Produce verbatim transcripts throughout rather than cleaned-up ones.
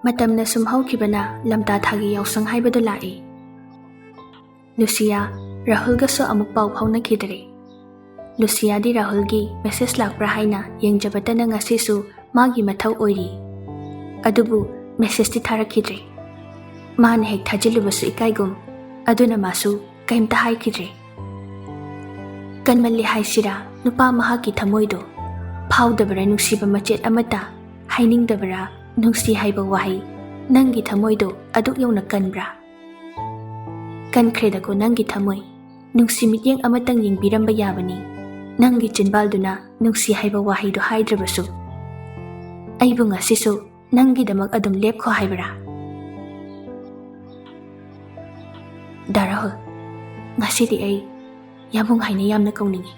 ꯃꯇꯝꯅ ꯁꯨꯝ ꯍꯧꯈꯤꯕꯅ ꯂꯝꯇꯥ ꯊꯥꯒꯤ ꯌꯥꯎꯁꯪ ꯍꯥꯏꯕꯗꯨ ꯂꯥꯛꯏ꯫ ꯂꯨꯁꯤꯌꯥ ꯔꯥꯍꯨꯜꯒꯁꯨ ꯑꯃꯨꯛ ꯄꯥꯎ ꯐꯥꯎꯅꯈꯤꯗ꯭ꯔꯦ꯫ ꯂꯨꯁꯤꯌꯥꯗꯤ ꯔꯥꯍꯨꯜꯒꯤ ꯃꯦꯁꯦꯖ ꯂꯥꯛꯄ꯭ꯔꯥ ꯍꯥꯏꯅ ꯌꯦꯡꯖꯕꯇꯅ ꯉꯁꯤꯁꯨ ꯃꯥꯒꯤ ꯃꯊꯧ ꯑꯣꯏꯔꯤ꯫ ꯑꯗꯨꯕꯨ ꯃꯦꯁꯦꯖꯇꯤ ꯊꯥꯔꯛꯈꯤꯗ꯭ꯔꯦ꯫ ꯃꯥꯅ ꯍꯦꯛ ꯊꯥꯖꯤꯜꯂꯨꯕꯁꯨ ꯏꯀꯥꯏꯒꯨꯝ, ꯑꯗꯨꯅ ꯃꯥꯁꯨ ꯀꯩꯝꯇ ꯍꯥꯏꯈꯤꯗ꯭ꯔꯦ꯫ ꯀꯟꯃꯜꯂꯤ ꯍꯥꯏꯁꯤꯔꯥ, ꯅꯨꯄꯥ ꯃꯍꯥꯛꯀꯤ ꯊꯃꯣꯏꯗꯣ? ꯐꯥꯎꯗꯕꯔꯥ ꯅꯨꯡꯁꯤꯕ ꯃꯆꯦꯠ ꯑꯃꯠꯇ? ꯍꯥꯏꯅꯤꯡꯗꯕꯔꯥ ꯅꯨꯡꯁꯤ ꯍꯥꯏꯕ ꯋꯥꯍꯩ? ꯅꯪꯒꯤ ꯊꯃꯣꯏꯗꯣ ꯑꯗꯨꯛ ꯌꯧꯅ ꯀꯟꯕ꯭ꯔꯥ? ꯀꯟꯈ꯭ꯔꯦꯗꯀꯣ ꯅꯪꯒꯤ ꯊꯃꯣꯏ꯫ ꯅꯨꯡꯁꯤ ꯃꯤꯠꯌꯦꯡ ꯑꯃꯇꯪ ꯌꯦꯡꯕꯤꯔꯝꯕ ꯌꯥꯕꯅꯤ꯫ ꯅꯪꯒꯤ ꯆꯤꯟꯕꯥꯜꯗꯨꯅ ꯅꯨꯡꯁꯤ ꯍꯥꯏꯕ ꯋꯥꯍꯩꯗꯨ ꯍꯥꯏꯗ꯭ꯔꯕꯁꯨ꯫ ꯑꯩꯕꯨ ꯉꯁꯤꯁꯨ ꯅꯪꯒꯤꯗꯃꯛ ꯑꯗꯨꯝ ꯂꯦꯞꯈꯣ ꯍꯥꯏꯕꯔꯥ? ꯗꯥ ꯔꯥꯍꯨꯜ, ꯉꯁꯤꯗꯤ ꯑꯩ ꯌꯥꯕꯨꯡ ꯍꯥꯏꯅ ꯌꯥꯝꯅ ꯀꯧꯅꯤꯡꯏ꯫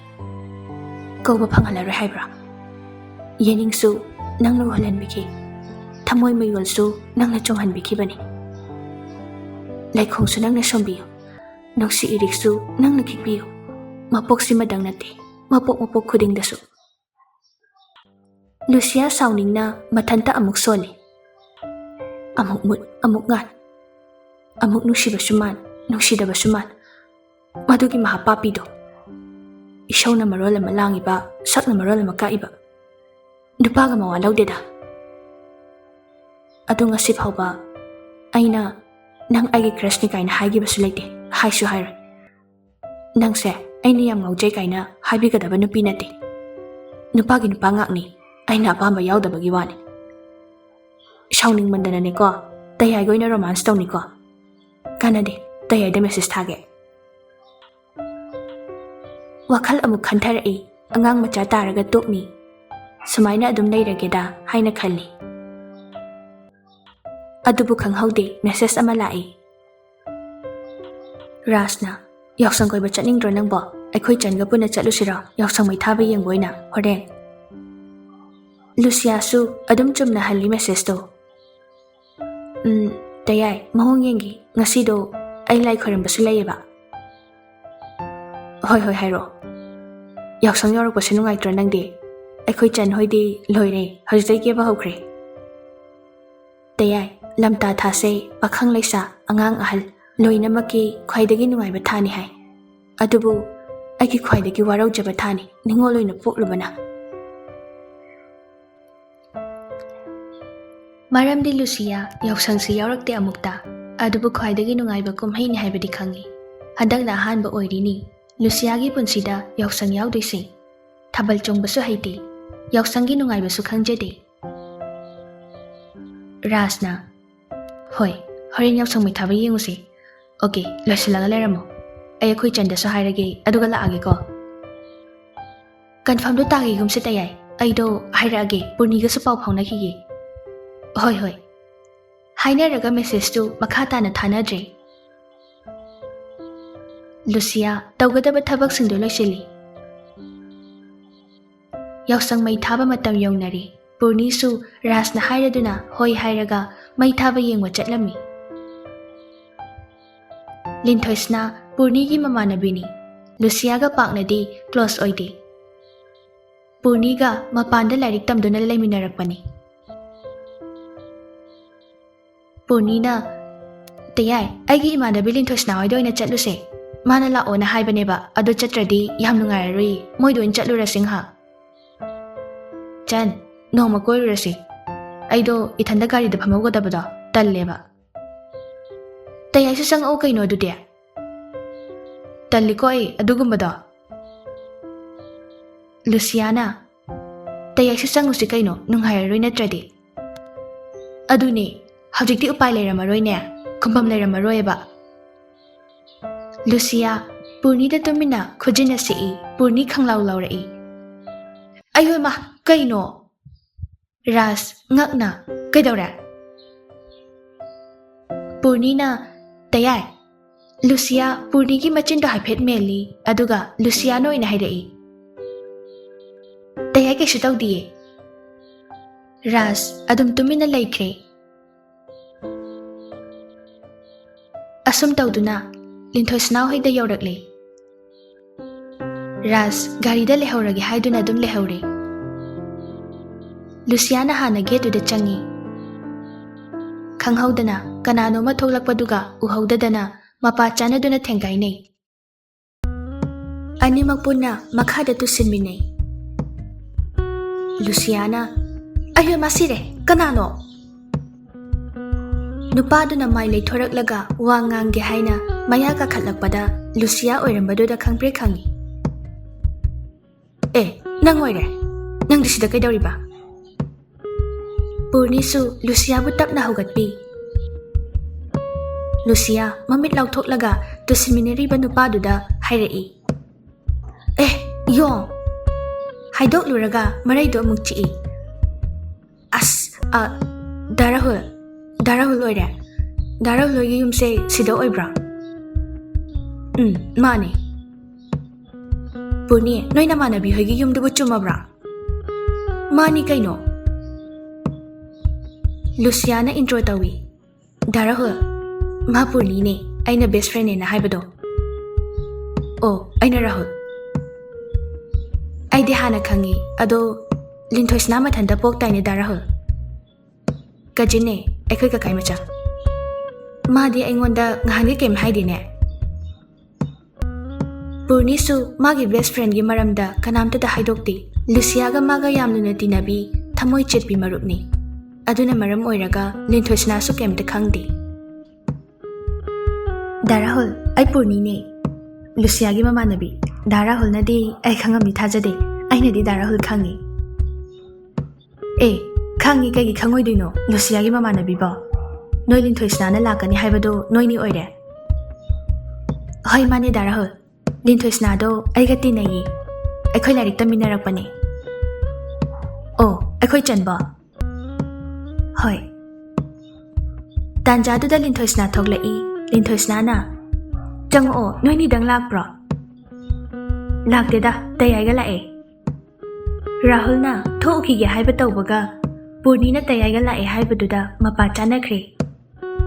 ꯀꯧꯕ ꯐꯪꯍꯜꯂꯔꯣꯏ ꯍꯥꯏꯕ꯭ꯔꯥ? ꯌꯦꯅꯤꯡꯁꯨ ꯅꯪꯅ ꯎꯍꯜꯍꯟꯕꯤꯈꯤ꯫ ꯊꯃꯣꯏ ꯃꯌꯣꯜꯁꯨ ꯅꯪꯅ ꯆꯣꯡꯍꯟꯕꯤꯈꯤꯕꯅꯤ꯫ ꯂꯩꯈꯣꯡꯁꯨ ꯅꯪꯅ ꯁꯣꯝꯕꯤꯌꯨ꯫ ꯅꯨꯡꯁꯤ ꯏꯔꯤꯛꯁꯨ ꯅꯪꯅ ꯈꯤꯛꯄꯤꯌꯨ꯫ ꯃꯄꯣꯛꯁꯤꯃꯗꯪ ꯅꯠꯇꯦ, ꯃꯄꯣꯛ ꯃꯄꯣꯛ ꯈꯨꯗꯤꯡꯗꯁꯨ꯫ ꯂꯨꯁꯤꯌꯥ ꯁꯥꯎꯅꯤꯡꯅ ꯃꯊꯟꯇ ꯑꯃꯨꯛ ꯁꯣꯜꯂꯤ꯫ ꯑꯃꯨꯛ ꯃꯨꯠ, ꯑꯃꯨꯛ ꯉꯥꯟ꯫ ꯑꯃꯨꯛ ꯅꯨꯡꯁꯤꯕꯁꯨ ꯃꯥꯟ, ꯅꯨꯡꯁꯤꯗꯕꯁꯨ ꯃꯥꯟ꯫ ꯃꯗꯨꯒꯤ ꯃꯍꯥꯄꯥꯄꯤꯗꯣ꯫ ꯏꯁꯧꯅ ꯃꯔꯣꯜ ꯑꯃ ꯂꯥꯡꯉꯤꯕ, ꯁꯛꯅ ꯃꯔꯣꯜ ꯑꯃ ꯀꯛꯏꯕ꯫ ꯅꯨꯄꯥꯒ ꯃꯋꯥ ꯂꯧꯗꯦꯗ꯫ ꯑꯗꯨ ꯉꯁꯤ ꯐꯥꯎꯕ ꯑꯩꯅ ꯅꯪ ꯑꯩꯒꯤ ꯀ꯭ꯔꯁꯅꯤ ꯀꯥꯏꯅ ꯍꯥꯏꯈꯤꯕꯁꯨ ꯂꯩꯇꯦ, ꯍꯥꯏꯁꯨ ꯍꯥꯏꯔꯣꯏ꯫ ꯅꯪꯁꯦ ꯑꯩꯅ ꯌꯥꯝ ꯉꯥꯎꯖꯩ ꯀꯥꯏꯅ ꯍꯥꯏꯕꯤꯒꯗꯕ ꯅꯨꯄꯤ ꯅꯠꯇꯦ꯫ ꯅꯨꯄꯥꯒꯤ ꯅꯨꯄꯥ ꯉꯥꯛꯅꯤ, ꯑꯩꯅ ꯑꯄꯥꯝꯕ ꯌꯥꯎꯗꯕꯒꯤ ꯋꯥꯅꯤ꯫ ꯁꯥꯎꯅꯤꯡꯃꯟꯗꯅꯅꯦꯀꯣ, ꯇꯌꯥꯏꯒ ꯑꯣꯏꯅ ꯔꯣꯃꯥꯟꯁ ꯇꯧꯅꯤꯀꯣ꯫ ꯀꯥꯟꯅꯗꯦ, ꯇꯌꯥꯏꯗ ꯃꯦꯁꯦꯖ ꯊꯥꯒꯦ꯫ ꯋꯥꯈꯜ ꯑꯃꯨꯛ ꯈꯟꯊꯔꯛꯏ, ꯑꯉꯥꯡ ꯃꯆꯥ ꯇꯥꯔꯒ ꯇꯣꯛꯅꯤ꯫ ꯁꯨꯃꯥꯏꯅ ꯑꯗꯨꯝ ꯂꯩꯔꯒꯦꯗ ꯍꯥꯏꯅ ꯈꯜꯂꯤ꯫ ꯑꯗꯨꯕꯨ ꯈꯪꯍꯧꯗꯦ, ꯃꯦꯁꯦꯖ ꯑꯃ ꯂꯥꯛꯏ꯫ ꯔꯥꯖꯅ, "ꯌꯥꯎꯁꯪ ꯀꯣꯏꯕ ꯆꯠꯅꯤꯡꯗ꯭ꯔꯣ ꯅꯪꯕꯣ? ꯑꯩꯈꯣꯏ ꯆꯟꯒ ꯄꯨꯟꯅ ꯆꯠꯂꯨꯁꯤꯔꯣ? ꯌꯥꯎꯁꯪ ꯃꯩ ꯊꯥꯕ ꯌꯦꯡꯕ ꯑꯣꯏꯅ ꯍꯣꯔꯦꯟ?" ꯂꯨꯁꯤꯌꯥꯁꯨ ꯑꯗꯨꯝ ꯆꯨꯝꯅ ꯍꯜꯂꯤ ꯃꯦꯁꯦꯖꯇꯣ꯫ "ꯎꯝ, ꯇꯌꯥꯏ, ꯃꯑꯣꯡ ꯌꯦꯡꯒꯦ꯫ ꯉꯁꯤꯗꯣ ꯑꯩ ꯂꯥꯏ ꯈꯣꯏꯔꯝꯕꯁꯨ ꯂꯩꯌꯦꯕ꯫" "ꯍꯣꯏ, ꯍꯣꯏ, ꯍꯥꯏꯔꯛꯑꯣ꯫ ꯌꯥꯎꯁꯪ ꯌꯧꯔꯛꯄꯁꯦ ꯅꯨꯡꯉꯥꯏꯇ꯭ꯔꯣ ꯅꯪꯗꯤ? ꯑꯩꯈꯣꯏ ꯆꯟ ꯍꯣꯏꯗꯤ ꯂꯣꯏꯔꯦ, ꯍꯧꯖꯤꯛꯇꯩ ꯀꯦꯕ ꯍꯧꯈ꯭ꯔꯦ꯫" ꯇꯌꯥꯏ, ꯂꯝꯇꯥ ꯊꯥꯁꯦ ꯄꯥꯈꯪ ꯂꯩꯁꯥ, ꯑꯉꯥꯡ ꯑꯍꯜ ꯂꯣꯏꯅꯃꯛꯀꯤ ꯈ꯭ꯋꯥꯏꯗꯒꯤ ꯅꯨꯡꯉꯥꯏꯕ ꯊꯥꯅꯤ ꯍꯥꯏ꯫ ꯑꯗꯨꯕꯨ ꯑꯩꯒꯤ ꯈ꯭ꯋꯥꯏꯗꯒꯤ ꯋꯥꯔꯧꯖꯕ ꯊꯥꯅꯤ ꯅꯤꯡꯉꯣꯜ ꯑꯣꯏꯅ ꯄꯣꯛꯂꯨꯕꯅ꯫ ꯃꯔꯝꯗꯤ ꯂꯨꯁꯤꯌꯥ ꯌꯥꯎꯁꯪꯁꯤ ꯌꯥꯎꯔꯛꯇꯦ ꯑꯃꯨꯛꯇ꯫ ꯑꯗꯨꯕꯨ ꯈ꯭ꯋꯥꯏꯗꯒꯤ ꯅꯨꯡꯉꯥꯏꯕ ꯀꯨꯝꯍꯩꯅꯤ ꯍꯥꯏꯕꯗꯤ ꯈꯪꯉꯤ꯫ ꯍꯟꯗꯛꯅ ꯑꯍꯥꯟꯕ ꯑꯣꯏꯔꯤꯅꯤ ꯂꯨꯁꯤꯌꯥꯒꯤ ꯄꯨꯟꯁꯤꯗ ꯌꯥꯎꯁꯪ ꯌꯥꯎꯗꯣꯏꯁꯦ꯫ ꯊꯥꯕꯜ ꯆꯣꯡꯕꯁꯨ ꯍꯩꯇꯦ, ꯌꯥꯎꯁꯪꯒꯤ ꯅꯨꯡꯉꯥꯏꯕꯁꯨ ꯈꯪꯖꯗꯦ꯫ ꯔꯥꯖꯅ, "ꯍꯣꯏ, ꯍꯣꯔꯦꯟ ꯌꯥꯎꯁꯪ ꯃꯩ ꯊꯥꯕ ꯌꯦꯡꯉꯨꯁꯦ꯫ ꯑꯣꯀꯦ, ꯂꯣꯏꯁꯤꯜꯂꯒ ꯂꯩꯔꯝꯃꯣ꯫ ꯑꯩ ꯑꯩꯈꯣꯏ ꯆꯟꯗꯁꯨ ꯍꯥꯏꯔꯒꯦ, ꯑꯗꯨꯒ ꯂꯥꯛꯑꯒꯦꯀꯣ꯫ ꯀꯟꯐꯥꯔꯝꯗꯣ ꯇꯥꯈꯤꯒꯨꯝꯁꯦ ꯇꯌꯥꯏ꯫ ꯑꯩꯗꯣ ꯍꯥꯏꯔꯛꯑꯒꯦ, ꯄꯨꯔꯅꯤꯒꯁꯨ ꯄꯥꯎ ꯐꯥꯎꯅꯈꯤꯒꯦ"꯫ "ꯍꯣꯏ, ꯍꯣꯏ"꯫ ꯍꯥꯏꯅꯔꯒ ꯃꯦꯁꯦꯖꯇꯨ ꯃꯈꯥ ꯇꯥꯅ ꯊꯥꯅꯗ꯭ꯔꯦ꯫ ꯂꯨꯁꯤꯌꯥ ꯇꯧꯒꯗꯕ ꯊꯕꯛꯁꯤꯡꯗꯨ ꯂꯣꯏꯁꯤꯜꯂꯤ꯫ ꯌꯥꯎꯁꯪ ꯃꯩ ꯊꯥꯕ ꯃꯇꯝ ꯌꯧꯅꯔꯦ꯫ ꯄꯨꯔꯅꯤꯁꯨ ꯔꯥꯖꯅ ꯍꯥꯏꯔꯗꯨꯅ ꯍꯣꯏ ꯍꯥꯏꯔꯒ ꯃꯩ ꯊꯥꯕ ꯌꯦꯡꯕ ꯆꯠꯂꯝꯃꯤ꯫ ꯂꯤꯟꯊꯣꯏꯁꯅꯥ ꯄꯨꯔꯅꯤꯒꯤ ꯃꯃꯥꯟꯅꯕꯤꯅꯤ꯫ ꯂꯨꯁꯤꯌꯥꯒ ꯄꯥꯛꯅꯗꯤ ꯀ꯭ꯂꯣꯁ ꯑꯣꯏꯗꯦ꯫ ꯄꯨꯔꯅꯤꯒ ꯃꯄꯥꯟꯗ ꯂꯥꯏꯔꯤꯛ ꯇꯝꯗꯨꯅ ꯂꯩꯃꯤꯟꯅꯔꯛꯄꯅꯤ꯫ ꯄꯨꯔꯅꯤꯅ, "ꯇꯌꯥꯏ, ꯑꯩꯒꯤ ꯏꯃꯥꯟꯅꯕꯤ ꯂꯤꯟꯊꯣꯏꯁꯅꯥ ꯍꯣꯏꯗ ꯑꯣꯏꯅ ꯆꯠꯂꯨꯁꯦ꯫ ꯃꯥꯅ ꯂꯥꯛꯑꯣꯅ ꯍꯥꯏꯕꯅꯦꯕ, ꯑꯗꯨ ꯆꯠꯇ꯭ꯔꯗꯤ ꯌꯥꯝ ꯅꯨꯡꯉꯥꯏꯔꯔꯣꯏ꯫ ꯃꯣꯏꯗ ꯑꯣꯏꯅ ꯆꯠꯂꯨꯔꯁꯤ ꯉꯥꯏꯍꯥꯛ꯫ ꯆꯟ, ꯅꯣꯡꯃ ꯀꯣꯏꯔꯨꯔꯁꯤ꯫ ꯑꯩꯗꯣ ꯏꯊꯟꯗ ꯒꯥꯔꯤꯗ ꯐꯝꯍꯧꯒꯗꯕꯗꯣ ꯇꯜꯂꯦꯕ"꯫ "ꯇꯌꯥꯏꯁꯨ ꯆꯪꯉꯛꯑꯣ ꯀꯩꯅꯣ ꯑꯗꯨꯗꯤ"꯫ "ꯇꯜꯂꯤꯀꯣ ꯑꯩ ꯑꯗꯨꯒꯨꯝꯕꯗꯣ"꯫ ꯂꯨꯁꯤꯌꯥꯅ, "ꯇꯌꯥꯏꯁꯨ ꯆꯪꯉꯨꯁꯤ ꯀꯩꯅꯣ, ꯅꯨꯡꯉꯥꯏꯔꯔꯣꯏ ꯅꯠꯇ꯭ꯔꯗꯤ"꯫ "ꯑꯗꯨꯅꯦ, ꯍꯧꯖꯤꯛꯇꯤ ꯎꯄꯥꯏ ꯂꯩꯔꯝꯃꯔꯣꯏꯅꯦ, ꯈꯨꯝꯐꯝ ꯂꯩꯔꯝꯃꯔꯣꯏꯕ"꯫ ꯂꯨꯁꯤꯌꯥ ꯄꯨꯔꯅꯤꯗ ꯇꯨꯃꯤꯟꯅ ꯈꯨꯖꯤꯟꯅ ꯁꯤꯛꯏ꯫ ꯄꯨꯔꯅꯤ ꯈꯪꯂꯥꯎ ꯂꯥꯎꯔꯛꯏ꯫ "ꯑꯌꯣ ꯏꯃꯥ, ꯀꯩꯅꯣ?" ꯔꯥꯖ ꯉꯛꯅ, "ꯀꯩꯗꯧꯔꯦ?" ꯄꯨꯔꯅꯤꯅ, "ꯇꯌꯥꯏ"꯫ ꯂꯨꯁꯤꯌꯥ ꯄꯨꯔꯅꯤꯒꯤ ꯃꯆꯤꯟꯗꯣ ꯍꯥꯏꯐꯦꯠ ꯃꯦꯜꯂꯤ, ꯑꯗꯨꯒ ꯂꯨꯁꯤꯌꯥꯅ ꯑꯣꯏꯅ ꯍꯥꯏꯔꯛꯏ, "ꯇꯌꯥꯏ ꯀꯩꯁꯨ ꯇꯧꯗꯤꯌꯦ"꯫ ꯔꯥꯖ ꯑꯗꯨꯝ ꯇꯨꯃꯤꯟꯅ ꯂꯩꯈ꯭ꯔꯦ꯫ ꯑꯁꯨꯝ ꯇꯧꯗꯨꯅ ꯂꯤꯟꯊꯣꯏꯁꯅꯥ ꯍꯣꯏꯗ ꯌꯧꯔꯛꯂꯦ꯫ ꯔꯥꯖ ꯒꯥꯔꯤꯗ ꯂꯩꯍꯧꯔꯒꯦ ꯍꯥꯏꯗꯨꯅ ꯑꯗꯨꯝ ꯂꯩꯍꯧꯔꯦ꯫ ꯂꯨꯁꯤꯌꯥꯅ ꯍꯥꯟꯅ ꯒꯦꯠꯇꯨꯗ ꯆꯪꯉꯤ꯫ ꯈꯪꯍꯧꯗꯅ ꯀꯅꯥꯅꯣꯃ ꯊꯣꯛꯂꯛꯄꯗꯨꯒ ꯎꯍꯧꯗꯗꯅ ꯃꯄꯥ ꯆꯥꯟꯅꯗꯨꯅ ꯊꯦꯡꯒꯥꯏꯅꯩ꯫ ꯑꯅꯤꯃꯛ ꯄꯨꯟꯅ ꯃꯈꯥꯗ ꯇꯨꯁꯤꯟꯃꯤꯟꯅꯩ꯫ ꯂꯨꯁꯤꯌꯥꯅ, "ꯑꯌꯣ, ꯃꯁꯤꯔꯦ, ꯀꯅꯥꯅꯣ?" ꯅꯨꯄꯥꯗꯨꯅ ꯃꯥꯏ ꯂꯩꯊꯣꯔꯛꯂꯒ ꯋꯥ ꯉꯥꯡꯒꯦ ꯍꯥꯏꯅ ꯃꯌꯥ ꯀꯥꯈꯠꯂꯛꯄꯗ ꯂꯨꯁꯤꯌꯥ ꯑꯣꯏꯔꯝꯕꯗꯨꯗ ꯈꯪꯄ꯭ꯔꯦꯛ ꯈꯪꯉꯤ꯫ "ꯑꯦ, ꯅꯪ ꯑꯣꯏꯔꯦ? ꯅꯪꯗꯤ ꯁꯤꯗ ꯀꯩꯗꯧꯔꯤꯕ?" ꯄꯨꯔꯅꯤꯁꯨ ꯂꯨꯁꯤꯌꯥꯕꯨ ꯇꯞꯅ ꯍꯧꯒꯠꯄꯤ꯫ ꯂꯨꯁꯤꯌꯥ ꯃꯃꯤꯠ ꯂꯥꯎꯊꯣꯛꯂꯒ ꯇꯨꯁꯤꯟꯃꯤꯟꯅꯔꯤꯕ ꯅꯨꯄꯥꯗꯨꯗ ꯍꯥꯏꯔꯛꯏ, "ꯑꯦ, ꯌꯣꯡ!" ꯍꯥꯏꯗꯣꯛꯂꯨꯔꯒ ꯃꯔꯩꯗꯣ ꯑꯃꯨꯛ ꯆꯤꯛꯏ꯫ "ꯑꯁ, ꯑ, ꯗꯥ ꯔꯥꯍꯨꯜ, ꯗꯥ ꯔꯥꯍꯨꯜ ꯑꯣꯏꯔꯦ꯫ ꯗꯥ ꯔꯥꯍꯨꯜ ꯍꯣꯏꯒꯤ ꯌꯨꯝꯁꯦ ꯁꯤꯗ ꯑꯣꯏꯕ꯭ꯔꯥ?" "ꯎꯝ, ꯃꯥꯅꯦ꯫" "ꯄꯨꯔꯅꯤ, ꯅꯣꯏ ꯅꯃꯥꯟꯅꯕꯤ ꯍꯣꯏꯒꯤ ꯌꯨꯝꯗꯨꯕꯨ ꯆꯨꯝꯃꯕ꯭ꯔꯥ?" "ꯃꯥꯅꯤ ꯀꯩꯅꯣ꯫" ꯂꯨꯁꯤꯌꯥꯅ intro ꯇꯧꯏ꯫ "ꯗꯥ ꯔꯥꯍꯨꯜ, ꯃꯥ ꯄꯨꯔꯅꯤꯅꯦ, ꯑꯩꯅ best friendꯅꯦꯅ ꯍꯥꯏꯕꯗꯣ꯫" "ꯑꯣ, ꯑꯩꯅ ꯔꯥꯍꯨꯜ꯫" "ꯑꯩꯗꯤ ꯍꯥꯟꯅ ꯈꯪꯉꯤ, ꯑꯗꯣ ꯂꯤꯟꯊꯣꯏꯁꯅꯥ ꯃꯊꯟꯇ ꯄꯣꯛꯇꯥꯏꯅꯦ ꯗꯥ ꯔꯥꯍꯨꯜ?" "Cousinꯅꯦ, ꯑꯩꯈꯣꯏ ꯀꯀꯥꯏ ꯃꯆꯥ꯫" "ꯃꯥꯗꯤ ꯑꯩꯉꯣꯟꯗ ꯉꯍꯥꯟꯒꯩ ꯀꯩꯝ ꯍꯥꯏꯗꯦꯅꯦ꯫" ꯄꯨꯔꯅꯤꯁꯨ ꯃꯥꯒꯤ best friendꯒꯤ ꯃꯔꯝꯗ ꯀꯅꯥꯝꯇꯗ ꯍꯥꯏꯗꯣꯛꯇꯦ꯫ ꯂꯨꯁꯤꯌꯥꯒ ꯃꯥꯒ ꯌꯥꯝ ꯂꯨꯅ ꯇꯤꯟꯅꯕꯤ, ꯊꯃꯣꯏ ꯆꯦꯠꯄꯤ ꯃꯔꯨꯞꯅꯤ꯫ ꯑꯗꯨꯅ ꯃꯔꯝ ꯑꯣꯏꯔꯒ ꯂꯤꯟꯊꯣꯏꯁꯅꯥꯁꯨ ꯀꯩꯝꯇ ꯈꯪꯗꯦ꯫ "ꯗꯥ ꯔꯥꯍꯨꯜ, ꯑꯩ ꯄꯨꯔꯅꯤꯅꯦ, ꯂꯨꯁꯤꯌꯥꯒꯤ ꯃꯃꯥꯟꯅꯕꯤ꯫ ꯗꯥ ꯔꯥꯍꯨꯜꯅꯗꯤ ꯑꯩ ꯈꯪꯉꯝꯅꯤ ꯊꯥꯖꯗꯦ, ꯑꯩꯅꯗꯤ ꯗꯥ ꯔꯥꯍꯨꯜ ꯈꯪꯉꯤ꯫" "ꯑꯦ, ꯈꯪꯉꯤ, ꯀꯩꯒꯤ ꯈꯪꯉꯣꯏꯗꯣꯏꯅꯣ? ꯂꯨꯁꯤꯌꯥꯒꯤ ꯃꯃꯥꯟꯅꯕꯤꯕꯣ? ꯅꯣꯏ ꯂꯤꯟꯊꯣꯏꯁꯅꯥꯅ ꯂꯥꯛꯀꯅꯤ ꯍꯥꯏꯕꯗꯣ ꯅꯣꯏꯅꯤ ꯑꯣꯏꯔꯦ?" "ꯍꯣꯏ, ꯃꯥꯅꯦ ꯗꯥ ꯔꯥꯍꯨꯜ꯫ ꯂꯤꯟꯊꯣꯏꯁꯅꯥꯗꯣ ꯑꯩꯒ ꯇꯤꯟꯅꯩꯌꯦ꯫ ꯑꯩꯈꯣꯏ ꯂꯥꯏꯔꯤꯛ ꯇꯝꯃꯤꯟꯅꯔꯛꯄꯅꯦ꯫" "ꯑꯣ, ꯑꯩꯈꯣꯏ ꯆꯟꯕꯣ?" "ꯍꯣꯏ꯫" ꯇꯥꯟꯖꯥꯗꯨꯗ ꯂꯤꯟꯊꯣꯏꯁꯅꯥ ꯊꯣꯛꯂꯛꯏ꯫ ꯂꯤꯟꯊꯣꯏꯁꯅꯥꯅ, "ꯆꯪꯉꯛꯑꯣ, ꯅꯣꯏꯅꯤꯗꯪ ꯂꯥꯛꯄ꯭ꯔꯣ?" "ꯂꯥꯛꯇꯦꯗ, ꯇꯌꯥꯏꯒ ꯂꯥꯛꯑꯦ꯫" ꯔꯥꯍꯨꯜꯅ ꯊꯣꯛꯎꯈꯤꯒꯦ ꯍꯥꯏꯕ ꯇꯧꯕꯒ ꯄꯨꯔꯅꯤꯅ ꯇꯌꯥꯏꯒ ꯂꯥꯛꯑꯦ ꯍꯥꯏꯕꯗꯨꯗ ꯃꯄꯥ ꯆꯥꯅꯈ꯭ꯔꯦ꯫